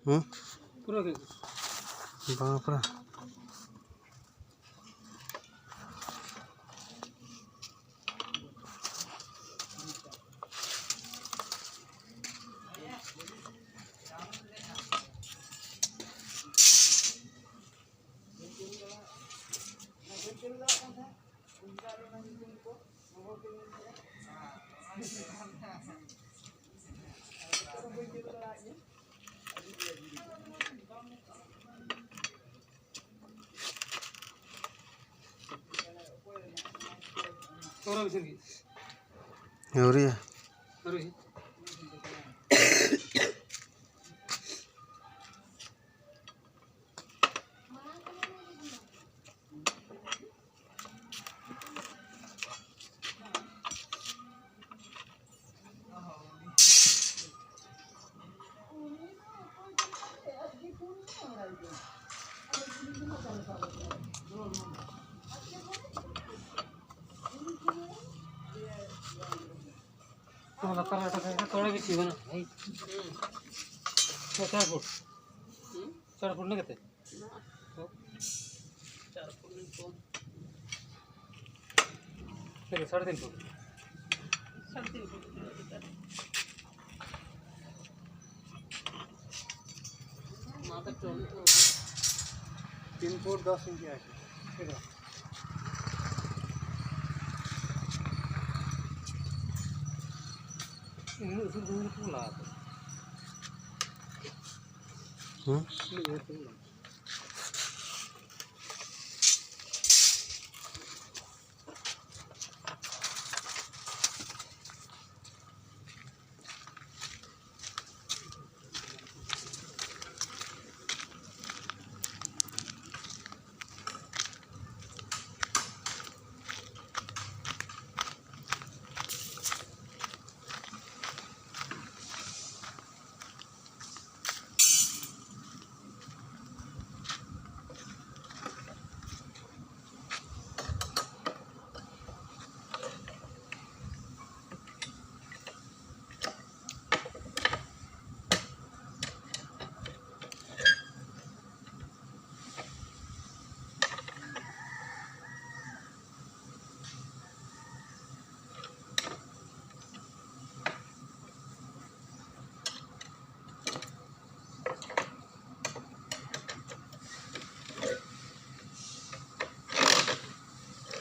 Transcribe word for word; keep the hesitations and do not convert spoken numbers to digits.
ᱦᱩᱸ? ᱯᱩᱨᱟᱹ ᱜᱮ᱾ ᱵᱟᱝ ᱯᱩᱨᱟᱹ᱾ ᱟᱹᱣᱨᱤᱭᱟ᱾ ᱞᱟᱛᱟᱨ ᱨᱮ ᱮᱴᱟᱜ ᱥᱟᱭᱤᱰ ᱨᱮ ᱛᱚᱲᱮ ᱵᱮᱥᱤ ᱵᱟᱹᱱᱩᱜᱼᱟ, ᱵᱷᱟᱹᱭ᱾ ᱪᱟᱨ ᱯᱷᱩᱴ᱾ ᱪᱟᱨ ᱯᱷᱩᱴ ᱞᱮᱠᱟᱛᱮ? ᱪᱟᱨ ᱯᱷᱩᱴ ᱞᱮᱱ ᱠᱚ᱾ ᱛᱤᱱᱟᱹᱜ, ᱥᱟᱲᱮ ᱛᱤᱱ ᱯᱷᱩᱴ? ᱥᱟᱲᱮ ᱛᱤᱱ ᱯᱷᱩᱴ᱾ ᱢᱟ ᱛᱚ ᱪᱚᱞ ᱛᱚ᱾ ᱛᱤᱱ ᱯᱷᱩᱴ ᱫᱚᱥ ᱤᱧᱪᱤ ᱟᱨᱠᱤ᱾ ᱤᱱᱟᱹᱜ ᱩᱥᱩᱞ ᱫᱚ ᱩᱱᱠᱩ ᱞᱟᱜᱟᱣ ᱠᱚᱣᱟ᱾ ᱦᱩᱸ? ᱤᱱᱟᱹᱜ ᱩᱥᱩᱞ ᱫᱚ᱾